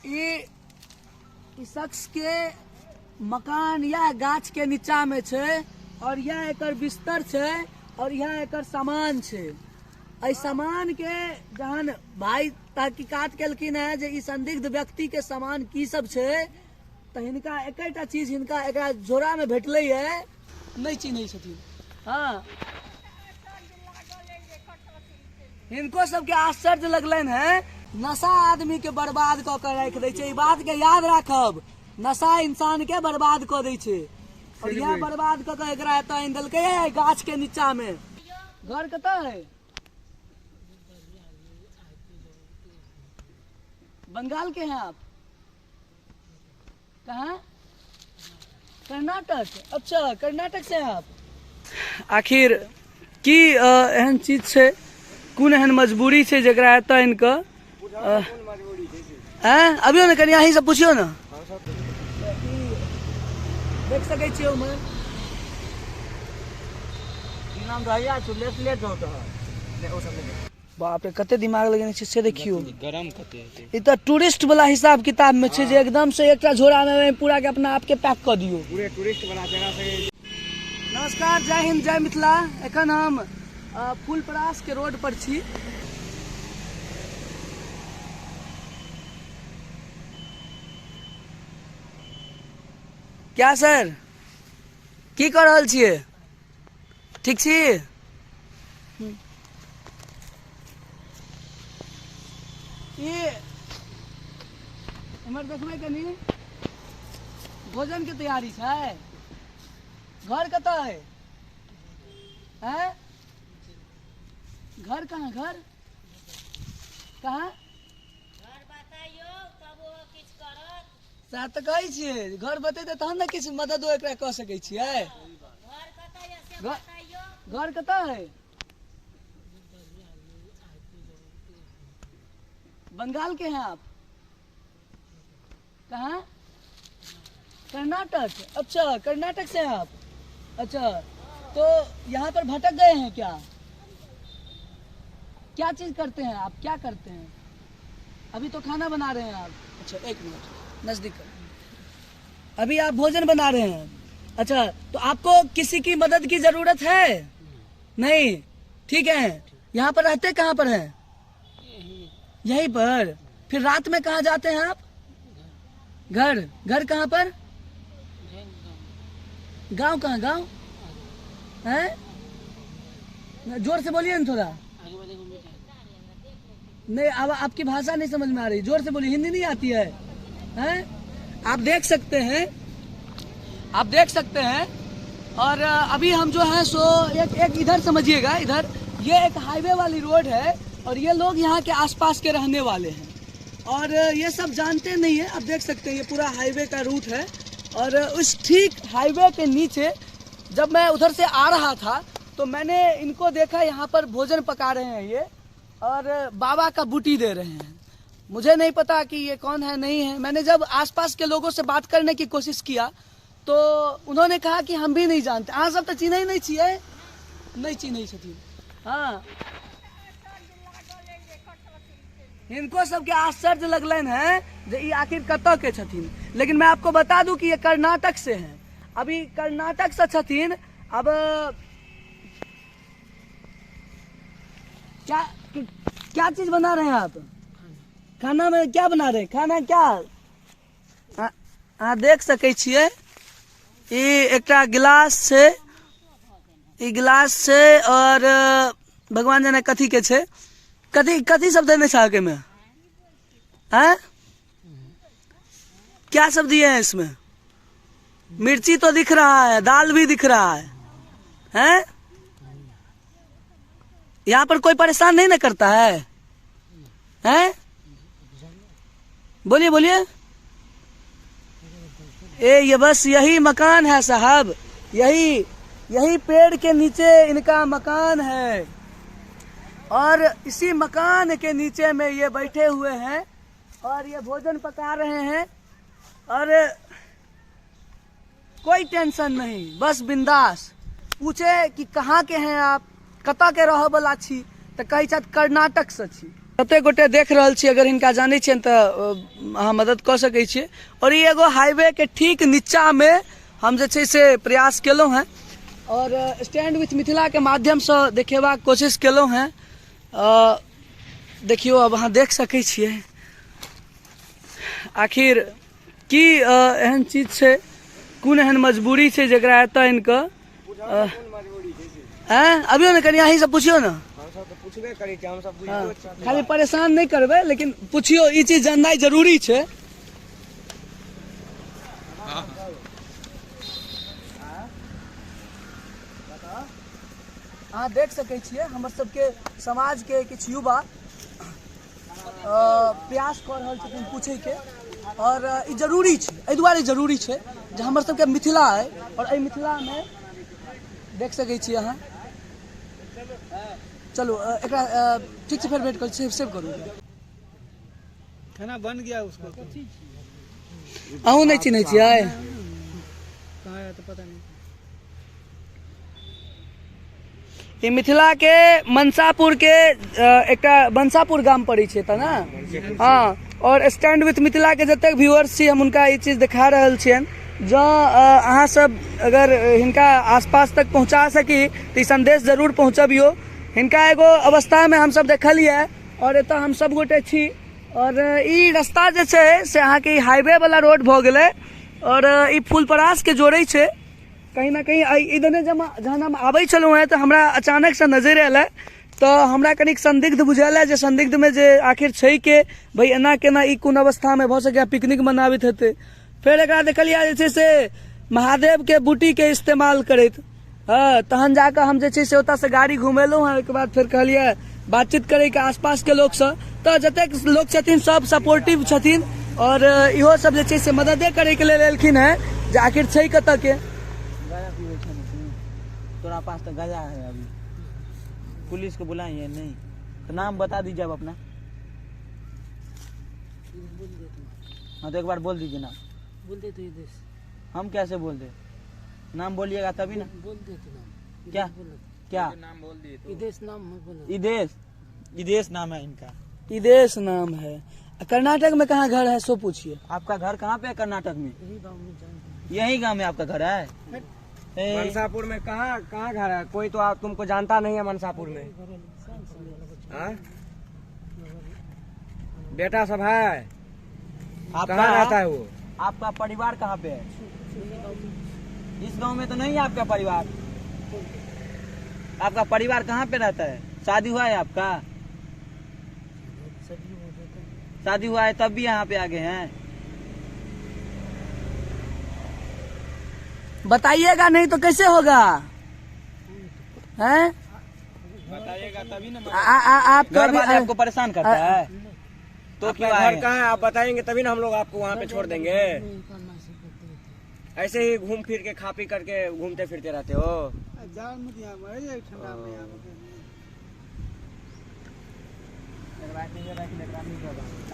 ई ई शख्स के मकान या गाछ के नीचा में छै और यह एकर बिस्तर छै और यह एकर सामान छै। एहि सामान के जहन भाई तहकीकात केलखिन हेँ जे ई संदिग्ध व्यक्ति के सामान की सब छै, तऽ हिनका एकेटा चीज हिनका एकरा झोरा में भेटलै ये, नहि चिन्है छथिन। हाँ, हिनको सबके आश्चर्य लगलनि हेँ। नशा आदमी के बर्बाद कऽ के राखि दै छै, ई बात के याद राखब, नशा इंसान के बर्बाद कऽ दै छै। और यह बर्बाद कऽ के एकरा एतऽ आनि देलकै है गाछ के नीचा में। घर कतऽ है? बंगाल के हैं आप? कहाँ? कर्नाटक। अच्छा, कर्नाटक से हैं आप। आखिर की एहन चीज छै, कोन एहन मजबूरी छै जकरा एतऽ आनि कऽ आँय? अबियौ ने कनि अहीँसँ पुछियौ ने। देख सकै छियै ओम्हर की नाम रहैया लेट लेट होत है ओ सब। बाप रे, कते दिमाग लगेने छै से देखियौ। गरम कते हेतै। ई तऽ टूरिस्ट वाला हिसाब किताब में छै जे एकदम से एकटा झोरा में पूरा के अपना आप के पैक कऽ दियौ। पूरे टूरिस्ट वाला जगह से। नमस्कार, जय हिंद, जय मिथिला। एखन हम फुलपरास के रोड पर छी। क्या सर, की कऽ रहल छियै? ठीक छी? ई एम्हर देखबै कनि, भोजन के तैयारी छै। घर कतऽ है? हैं? घर कहाँ? घर कहाँ? घर बताइयो तब ओ किछु करत। सएह तऽ कहै छियै, घर बतेतै तहन ने किछु मददो एकरा कऽ सकै छियै। घर कतऽ यऽ से बताइयो। घर कतऽ है? बंगाल के हैं आप? कहाँ? कर्नाटक। अच्छा, कर्नाटक से हैं आप। अच्छा, तो यहाँ पर भटक गए हैं क्या? क्या चीज करते हैं आप, क्या करते हैं? अभी तो खाना बना रहे हैं आप। अच्छा, एक मिनट नजदीक कर। अभी आप भोजन बना रहे हैं। अच्छा, तो आपको किसी की मदद की जरूरत है? नहीं, ठीक है। यहाँ पर रहते कहाँ पर हैं? यहीं पर। फिर रात में कहाँ जाते हैं आप? घर। घर कहाँ पर? गांव कहाँ? गांव है? जोर से बोलिए ना थोड़ा। नहीं, अब आपकी भाषा नहीं समझ में आ रही, जोर से बोलिए। हिंदी नहीं आती है? हैं? आप देख सकते हैं, आप देख सकते हैं। और अभी हम जो है सो एक इधर समझिएगा, इधर ये एक हाईवे वाली रोड है और ये लोग यहाँ के आसपास के रहने वाले हैं और ये सब जानते नहीं है। आप देख सकते हैं ये पूरा हाईवे का रूट है और उस ठीक हाईवे के नीचे जब मैं उधर से आ रहा था तो मैंने इनको देखा, यहाँ पर भोजन पका रहे हैं ये और बाबा का बूटी दे रहे हैं। मुझे नहीं पता कि ये कौन है नहीं है। मैंने जब आसपास के लोगों से बात करने की कोशिश किया तो उन्होंने कहा कि हम भी नहीं जानते। अहाँ सब तो चिन्है नहीं छियै? नहीं चिन्है छथिन। हाँ, हिनको सबके आश्चर्य लगलनि हेँ जे ई आखिर कतऽ के छथिन। लेकिन मैं आपको बता दूं कि ये कर्नाटक से हैं। अभी कर्नाटक से छथिन। अब क्या क्या चीज बना रहे हैं आप? खाना में क्या बना रहे हैं? खाना क्या? अहाँ देख सकै छियै ई एकटा गिलास छै, ई गिलास छै और भगवान जाने कथी के छै। कथी कथी सब देने छै अहाँके में? हैं? क्या सब दिए हैं इसमें? मिर्ची तो दिख रहा है, दाल भी दिख रहा है। हैं? यहाँ पर कोई परेशान नहीं ना करता है? हैं? बोलिए बोलिए। ए ये बस यही मकान है साहब, यही यही पेड़ के नीचे इनका मकान है और इसी मकान के नीचे में ये बैठे हुए हैं और ये भोजन पका रहे हैं और कोई टेंशन नहीं, बस बिंदास। पूछे कि कहाँ के हैं आप, कतऽ के रहऽ वाला छी, तऽ कहै छथि कर्नाटक से छी। कतेक गोटे देख रहल छी, अगर हिनका जानै छियनि तऽ अहाँ मदद कऽ सकै छियै। और ई एगो हाईवे के ठीक नीचा में हम जे छै से प्रयास केलहुँ हेँ और स्टैंड विथ मिथिला के माध्यमसँ देखेबाक कोशिश केलहुँ हेँ। देखियौ, अब अहाँ देख सकै छियै आखिर की एहन चीज छै, कोन एहन मजबूरी छै जकरा एतऽ आनि कऽ आँय। अबियौ ने, कनि अहीँसँ पुछियौ ने। हमसब तऽ पुछबे करै छी, हमसब बुझितो छी। खाली परेशान नहि करबै, लेकिन पुछियौ, ई चीज जाननाइ जरूरी छै। अहाँ देख सकै छियै हमर सबके समाजके किछु युवा प्रयास कऽ रहल छथिन पूछैके, और ई जरूरी छै, एहि दुआरे जरूरी छै जे हमर सबके मिथिला अइ और एहि मिथिलामे देख सकै छी अहाँ। चलू, एकरा ठीक छै, फेर भेंट करै छी। सेव करू। खाना बन गया उसको। अहूँ नहि चिन्है छियै? कहाँ है तो पता नहीं। ई मिथिला के मनसापुर के एकटा मनसापुर गाम पड़ै छै तऽ ने? हँ। और स्टैंड विथ मिथिला के जतेक व्यूअर्स छी, हम हुनका ई चीज देखा रहल छियनि। जँ अहाँ सब अगर हिनका आसपास तक पहुँचा सकी तऽ ई संदेश जरूर पहुँचबियौ। हिनका एगो अवस्थामे हमसब देखलियै और एतऽ हम सब गोटे छी। और ई रास्ता जे छै से अहाँके ई हाईवे वाला रोड भऽ गेलै और ई फुलपरास के जोड़ै छै कहीं ना कहीं। ई दने जहन हम आबै छलहुँ हेँ तऽ हमरा अचानकसँ नजरि एलै, तऽ हमरा कनिक संदिग्ध बुझायल जे संदिग्धमे जे आखिर छै के भाई, एना केना ई कोन अवस्थामे भऽ सकैए, पिकनिक मनाबैत हेतै। फेर एकरा देखलियै जे छै से महादेवके बूटीके इस्तेमाल करैत। हँ, तहन जाकऽ हम जे छै से ओतऽसँ गाड़ी घुमेलहुँ हेँ। ओहिके बाद फेर कहलियै बातचीत करैके आसपासके लोकसँ, तऽ जतेक लोक छथिन सब सपोर्टिव छथिन और इहो सब जे छै से मददे करैके लेल एलखिन हेँ जे आखिर छै कतऽके। गाजा पीबै छै ने तू? तोरा पास तऽ गाजा है। अभी पुलिस को बुलाए हैं? नहीं तो नाम बता दीजिए आप अपना। हाँ, तो एक बार बोल दीजिए ना। बोल दे तो ये देश। हम कैसे बोल दे? नाम बोलिएगा तभी ना। बोल दे तो नाम। क्या क्या? इदेश नाम है, बोलो। इदेश, इदेश नाम है इनका। इदेश नाम है। कर्नाटक में कहाँ घर है सो पूछिए। आपका घर कहाँ पे है कर्नाटक में? यही गाँव में जानते। यही गांव में आपका घर है? ए, मनसापुर में कहाँ कहाँ घर है? कोई तो आप तुमको जानता नहीं है मनसापुर में? हाँ? बेटा सब है? आपका कहाँ रहता है वो? आपका परिवार कहाँ पे है? इस गांव में तो नहीं है आपका परिवार? आपका परिवार कहाँ पे रहता है? शादी हुआ है आपका? शादी हुआ है तब भी यहाँ पे आ गए हैं? बताइएगा नहीं तो कैसे होगा? हैं? बताइएगा तभी ना। आ, आ, आप घर वाले आपको परेशान करता है तो क्यों आए घर हैं? कहाँ है आप बताएंगे तभी ना हम लोग आपको वहाँ पे छोड़ देंगे। ऐसे ही घूम फिर के खा पी करके घूमते फिरते रहते हो?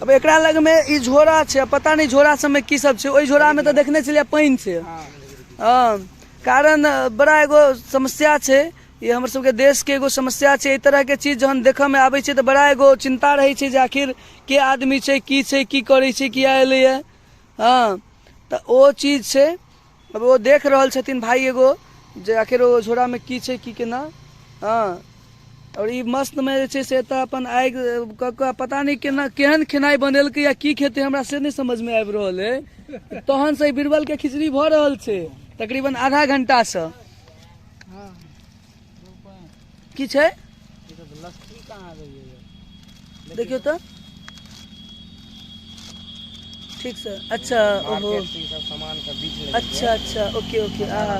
अब एकरा लग में ई झोरा छै, पता नहीं झोरा सब में की सब छै। ओहि झोरा में तऽ देखने छलियै पानि छै। हँ, कारण बड़ा एगो समस्या छै, ई हमर सबके देश के एगो समस्या छै। एहि तरह के चीज जहन देखऽ में आबै छै तऽ बड़ा एगो चिंता रहै छै जे आखिर के आदमी छै, की छै, की करै छै, किया एलैया। हँ, तऽ ओ चीज छै। अब ओ देख रहल छथिन भाई एगो जे आखिर ओ झोरा में की छै, की केना। हँ, और ई मस्त में जे छै से एतऽ अपन आगि कऽ कऽ पता नहि केना केहन खेनाइ बनेलकै या की खेतै, हमरा से नहि समझ में आबि रहल अइ। तहन से बीरबल के खिचड़ी भऽ रहल छै तकरीबन आधा घंटा से। की छै देखियौ तऽ ठीक से। अच्छा, ओहो। सब सामान सब बीच। अच्छा अच्छा, ओके ओके। आहा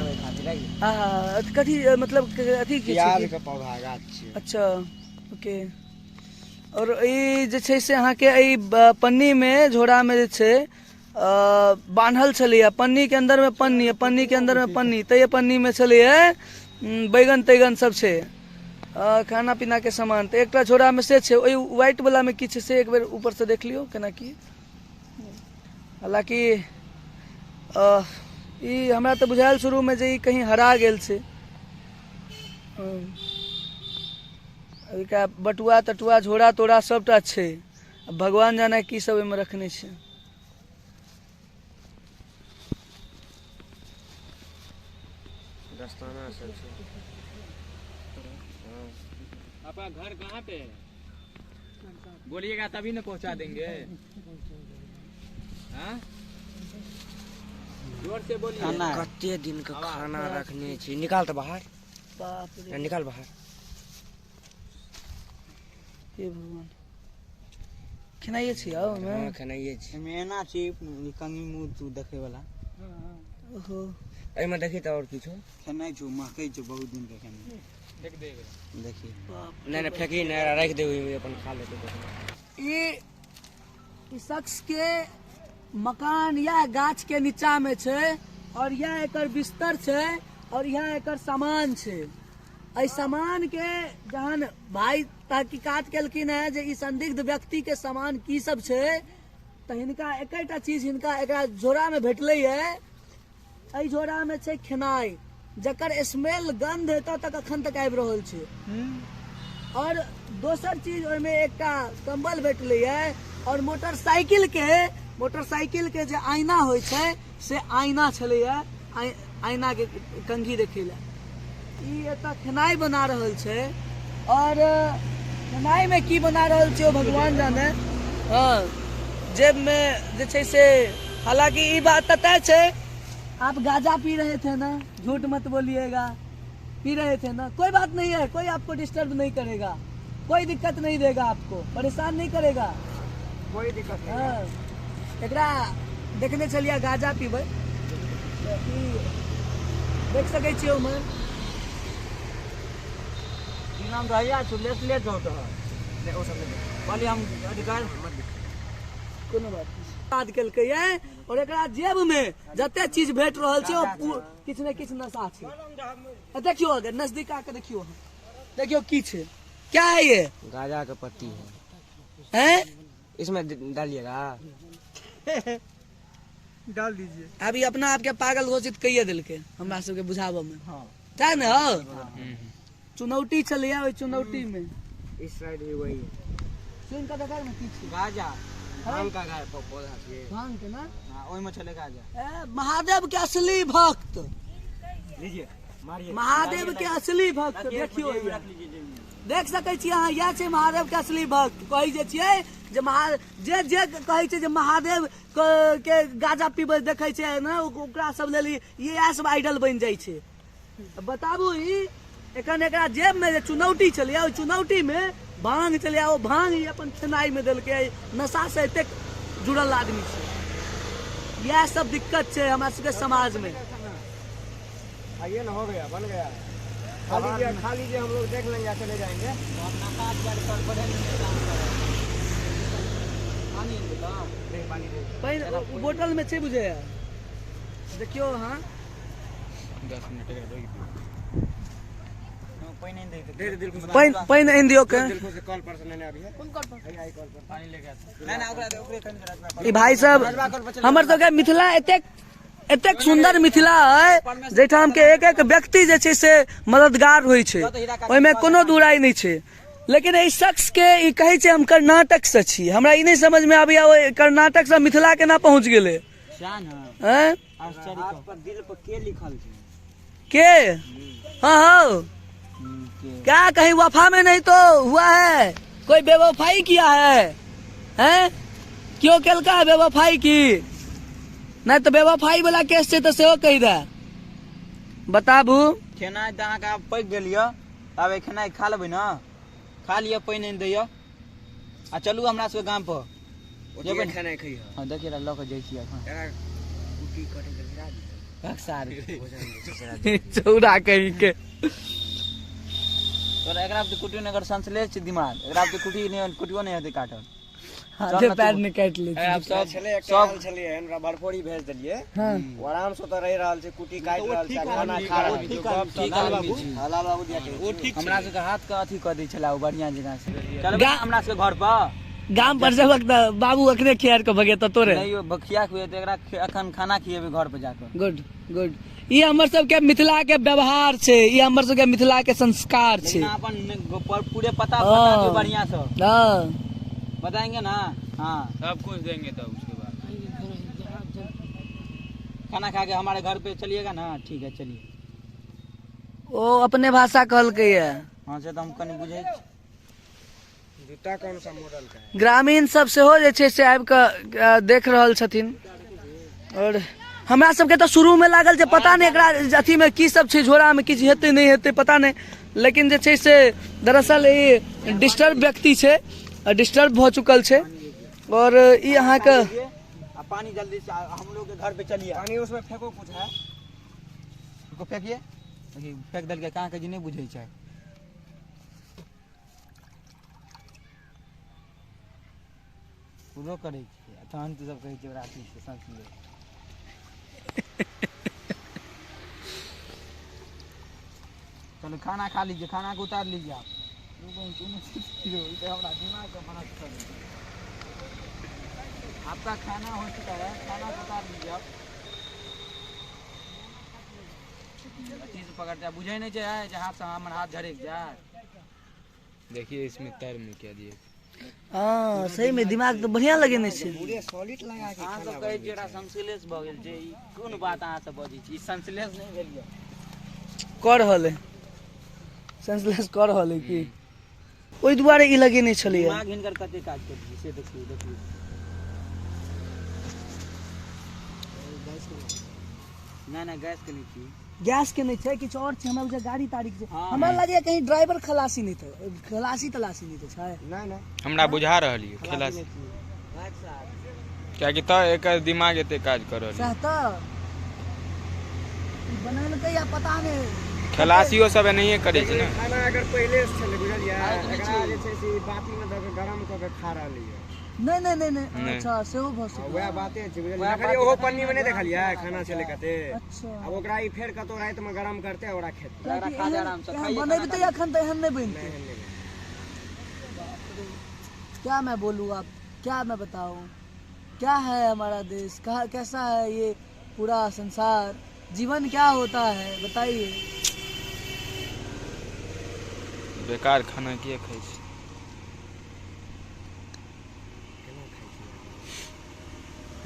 आहा, कथी मतलब अथी की छै? प्याज के पौधा गाछ छै। अच्छा, ओके। और ई जे छै से अहाँके एहि पन्नी में झोरा में जे छै बान्हल छलैया, पन्नी के अंदर में पन्नी, पन्नी के अंदर में पन्नी, तै पन्नी में छलैया बैगन तैगन सब छै, खाना पीना के सामान। तऽ एकटा झोरा में से छै, ओहि व्हाइट वाला में की छै से एक बेर ऊपर से देख लियौ केना की। हालांकि ई हमरा तऽ बुझायल शुरू में जे ई कहीं हरा गेल छै। एकरा बटुआ तटुआ झोरा तोरा सबटा छै। भगवान जाने की सब एहिमे रखने छै। दस्ताना सब छै। आपका घर कहाँ पे है? बोलिएगा तभी ना पहुँचा देंगे। हाँ जोर से बोलिए। कते दिन का खाना रखने छी, निकाल तो बाहर। बाप रे, निकाल बाहर। हे भगवान, खेनाइए छी? आओ हाँ खेनाइए छी। एना छी कंगी मुँह तू देखे वाला। ओहो, एहिमे देखी तऽ और किछो खेनाइ छौ, महकै छौ बहुत दिन के खेनाइ। फेंक दे, देखी। नहीं नहीं फेंकी नहीं, रख दे ओहिमे, अपन खा लेतै। ई शख्स के मकान या गाछ के नीचा में छै और यह एकर बिस्तर छै और यह एकर सामान छै। एहि सामान के जहन भाई तहकीकात केलखिन है जे ई संदिग्ध व्यक्ति के सामान की सब छै, तऽ हिनका एकेटा चीज हिनका एकरा झोरा में भेटलै है। एहि झोरा में छै खेनाइ, जकर स्मेल गंध एतऽ तक अखन तक आबि रहल छै। और दोसर चीज ओहिमे एकटा कंबल भेटलै है और मोटरसाइकिल के जे आईना होइ छै से आईना छलैया, आईना के कंघी देखै लए। ई एतऽ खेनाइ बना रहल छै और खेनाइ में की बना रहल छै ओ भगवान जाने। हाँ, जेब में जे छै से, हालांकि ई बात तऽ तय छै, आप गांजा पी रहे थे ना, झूठ मत बोलिएगा, पी रहे थे ना। कोई बात नहीं है, कोई आपको डिस्टर्ब नहीं करेगा, कोई दिक्कत नहीं देगा आपको, परेशान नहीं करेगा, कोई दिक्कत नहीं। हाँ, एकरा देखने छलियै गांजा पीबै, देख सकै छियै ओहिमे। नाम रहिया छु, लेट लेट होत है। नहीं ओ सब नहीं, कहलियै हम अधिकार कोनो बात नहीं। बात केलकै है और एकरा जेब में जते चीज भेट रहल छै ओ किछु ने किछु नशा छै। देखियो, अगर नजदीक आके देखियो, देखियो की छै, क्या है ये? गांजा के पत्ती है। हैं? इसमें डालिएगा। डाल दीजिए। अभी अपना आपके पागल घोषित कहिए देलकै हमरा सबके बुझाबऽ में। हाँ, तैं ने हो चुनौती छलैया, ओहि चुनौती में इस साइड भी वही है। सुन कऽ देखा ने की छै। गाजा भांग का गाय पौधा छै। भांग के ना? हाँ, ओहिमे छलै गाजा। ए, महादेव के असली भक्त, लीजिए मारिए। महादेव के असली भक्त देखियो, देख सकै छी अहाँ, इएह छै महादेव के असली भक्त। कहै जे छियै जे महा जे जे कहै छै जे महादेव के गाजा पीबै देखै छै ने, ओकरा सब लेल इएह सब आइडल बनि जाइ छै। बताबू, ई एखन एकरा जेब में जे चुनौती छलैया, ओहि चुनौती में भांग छलैया, ओ भांग ई अपन खेनाइ में देलकै। नशा से एतेक जुड़ल आदमी छै। इएह सब दिक्कत छै हमरा सबके समाज में। आइए ना, हो गया, बन गया, खा लीजिए, खा लीजिए, हम लोग देख लेंगे, चले जाएंगे। पानि बोतल में छै बुझैया, देखियो। हाँ, 10 मिनट रोकि दियौ। पानि आनि दे दिल को, पानि पानि आनि दियौ के। दिल को से कॉल पर से लेने अभी है। कोन कॉल पर? आई कॉल पर पानी लेके आता। नहीं नहीं, ओकरा ओकरे कनि ई भाई सब, हमर सबके मिथिला एतेक एतेक सुंदर मिथिला है जाहिठाम के एक एक व्यक्ति जे छै से मददगार होइ छै, ओहिमे कोनो दुराई नहि छै। लेकिन एहि शख्स के ई कहै छै हम कर्नाटक से छी, हमरा ई नहि समझ में आबैया ओहि कर्नाटक से मिथिला केना पहुंच गेलै। हैं? हाथ पर दिल पर के लिखल छै? के? हाँ हाँ, क्या कहीं वफा में नहीं तो हुआ है, कोई बेवफाई किया है? हैं? क्यों केलका है बेवफाई की? नहीं तो बेवफाई वाला केस छै तऽ सेहो कहि दे। बताबू। खेनाइ तऽ अहाँके आब पकि गेल यऽ, आब ई खेनाइ खा लेबै ने? खा लिअ, पानि आनि दैय आ चलू हमरा सबके गाम पर जेबै ने? खेनाइ खइह। हाँ, देखिए लऽ कऽ जाइ छी एखन। एकरा कुट्टी कटै के गिरा दियौ। बक्सा रे। चौरा कहीं के। तोरा एकरा तऽ कुटी नगर संसले छै दिमाग, एकरा तऽ कुटी नहि, कुटियो नहि हेतै काटल। हाथे पैर ने काटि लै आब छै। सब छलै एकटा सब आयल छलियै हमरा भरफोरी भेज देलियै। हाँ, ओ आराम से ओतऽ रहि रहल छै, कुट्टी काटि रहल छै, खाना खा रहल छै। ठीक आदमी छी। हाँ, लाल बाबू दिया कहै छी। हमरा सबके हाथ के अथी कऽ दै छलै ओ बढ़िआँ जकाँ से। चलबै हमरा सबके घर पर। गाम पर जेबक तऽ बाबू अखने खियार के भगेतौ तोरे। नहीं यो बखिया खुएते एकरा, अखन खाना खिएबे घर पर जाकर। गुड गुड, ई हमर सबके मिथिला के व्यवहार छै, ई हमर सबके मिथिला के संस्कार छै। लेकिन अपन पूरे पता बता दियो बढ़िया से। हाँ। बताएंगे ना? हाँ। सब कुछ देंगे तब उसके बाद। खाना खा के हमारे घर पे चलिएगा ना? ठीक है चलिए। ओ अपने भाषा कहलकै है। हाँ से तो हम कनी बुझै छी। जूता कौन सा मॉडल का है? ग्रामीण सब सेहो जे छै से आबि कऽ देख रहल छथिन। और हमरा सबके तऽ शुरू में लागल जे पता नहि एकरा अथी में की सब छै, झोरा में किछु हेतै नहि हेतै पता नहि, लेकिन जे छै से दरअसल ई डिस्टर्ब व्यक्ति छै, डिस्टर्ब भऽ चुकल छै। और ई अहाँके आ पानी जल्दी से हम लोग के घर पे चलिए। पानी उसमें फेंको कुछ है, उसको फेंकिए। देखिए, फेंक देलकै, कहाँ के जी नहीं बुझै छै। पूरो करै छियै आ तहन तू सब कहै छियै ओकरा अथी छै, संसले। चलो खाना खा लीजिए, खाना को उतार लीजिए आप। हमरा दिमाग के बना कर आपका खाना हो चुका है, खाना को उतार लीजिए आप। अथी से पकड़ते हैं, बुझे नहीं छै जे हाथ से हमर हाथ झड़क जाए। देखिए इसमें तर में क्या दिए। हाँ सही में दिमाग तो बढ़िया लगे नहीं छै। पूरे सॉलिड लगा के अहाँ खाना सब कहै छियै एकरा संसलेस भऽ गेल छै, ई कोन बात अहाँ सब बजै छी? ई संसलेस नहि भेल यऽ। कऽ रहल है, सेंसलेस कऽ रहल है की, ओहि दुआरे ई लगेने छलैया। दिमाग हिनकर कते काज करै छै से देखियौ, देखियौ। नहि नहि गैस के नहि छी, गैस के नहि छै, किछु और छै। हमरा बुझाय गाड़ी ताड़ी के छै। हाँ। हमरा लगैया कहीं ड्राइवर खलासी नहि थे, खलासी तलासी नहि थे छै। नहीं नहीं हमरा बुझा रहल यऽ खेला, कियाकि तऽ एकर दिमाग एते काज कर रहल सएह तऽ ई बनेलकै या पता नहि। खलासियो सब एनाहिए करै छै ने। खाना अगर पहिले से छलै बुझलियै, एकरा जे छै से ई बाटी में दऽ के गरम कऽ के खा रहलै यऽ। नहि नहि नहि नहि, नहि। अच्छा सेहो भऽ सकैए। वएह बाते छै बुझलियै, देखलियै ओहो पन्नी में नहि देखलियै खाना छलै कते। अच्छा आब ओकरा ई फेर कतौ राति में गरम करतै ओकरा खेतै। कियाकि खा जा आराम से, एहन खाइए खाना। बनेबतै अखन तऽ एहन नहि बनतै। एहन नहि बनतै। क्या मैं बोलूँ, आप क्या मैं बताऊँ, क्या है हमारा देश, कहा कैसा है ये पूरा संसार, जीवन क्या होता है बताइए। बेकार खाना किया खाइ छी?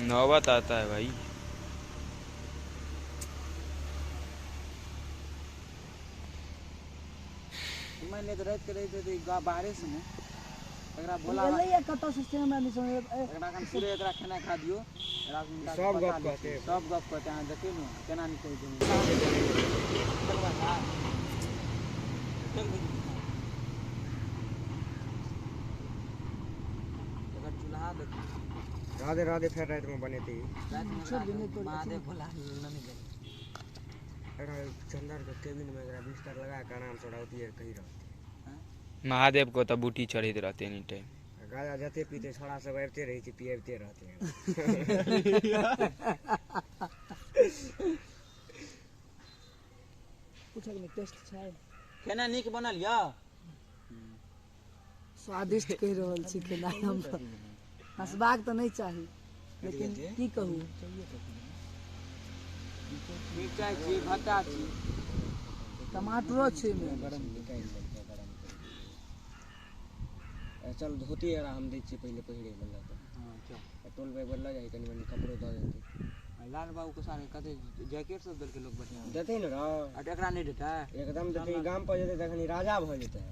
नौबत आता है भाई। मानि लिअ तऽ राति के रहैत हेतै बाहरे से ने एकरा भोला एलैया कतऽ से से हमरा नहि समझ एकरा एखन पूरे एकरा खेनाइ खा दियौ, एकरा हुनका सब पता गप नहि छै। कहतै। सब गप कहतै, अहाँ देखियौ ने केना नहि कहै छै। एकर चूल्हा देखियौ। राधे राधे फेर राति में बनेतै ई। रातिमे एकरा महादेव भोला लेने गेलै। एकरा चंदर के केबिन में एकरा बिस्तर लगा के आराम से रहतियै, कहीं रहतै। महादेव को तऽ बूटी चढ़ैत रहतै एनी टाइम। गाजा जते पीते छोड़ा सब आबिते रहै छै, पियाबिते रहतै। पूछक नहि टेस्ट छै। खेनाइ नीक बनल यऽ? स्वादिष्ट कहि रहल छी खेनाइ। हम तऽ हँसबाक तऽ नहि चाही, लेकिन की कहू। मिरचाइ छी, भट्टा छी, टमाटरो छै एहिमे। गरम निकालि लेलकै, गरम करि। चल धोती एकरा हम दै छियै पहिले पहिरे लए लऽ कऽ। हँ चल। टोल पर एक बेर लऽ जाही, कनि मनि कपड़ो दऽ देतै। लाल बाबू के सारे कते जैकेट सब देलकै लोक बढ़िया। देतै ने रौ। आ एकरा नहि देतै? एकदम देतै, गाम पर जेतै तखन ई राजा भऽ जेतै।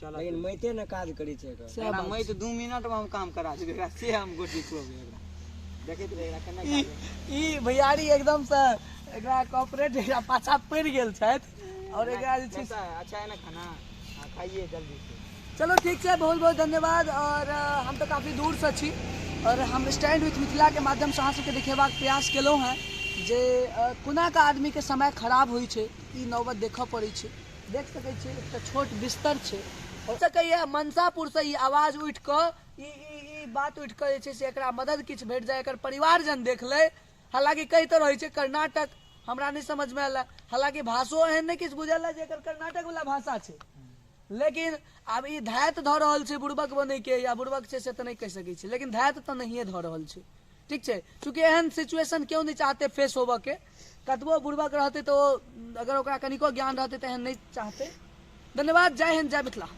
चल लेकिन माइते ने काज करै छै एकर। सएह एकरा बात। माटि 2 मिनट में हम काम करा देबै एकरा, से हम गोटी खुएबै एकरा। देखैत रही एकरा केना ई काज। ई भैयारी एकदम से एकरा कॉपरेट एकरा पाछा पड़ि गेल छथि और एकरा जे छै। कैसा है? अच्छा है ना खाना? हाँ खाइए जल्दी से। चलो ठीक छै, बहुत बहुत धन्यवाद। और हम तऽ काफी दूर से छी और हम स्टैंड विथ मिथिला के माध्यम से अहाँ सबके देखेबाक प्रयास केलहुँ हेँ जे कोना कऽ आदमीके समय खराब होइ छै, ई नौबत देखऽ पड़ै छै। देख सकै छियै एकटा छोट बिस्तर छै। हो सकैए मनसापुर से ई आवाज उठि कऽ ई ई ई बात उठि कऽ जे छै से एकरा मदद किछु भेट जाय, एकर परिवारजन देख लै। हालाँकि कहि तऽ रहै छै कर्नाटक, हमरा नहि समझमे आयल, हालाँकि भाषो एहन नहि किछु बुझल जे एकर कर्नाटक वला भाषा छै। लेकिन आब ई धायत धऽ रहल छै बुड़बक बनैके या बुड़बक छै से तऽ नहि कहि सकै छी, लेकिन धायत तऽ नहिए धऽ रहल छै। ठीक छै, चूँकि एहन सिचुएशन केओ नहि चाहतै फेस होबऽके। कतबो बुड़बक रहतै तऽ ओ अगर ओकरा कनिको ज्ञान रहतै तऽ एहन नहि चाहतै। धन्यवाद, जय हिंद, जय मिथिला।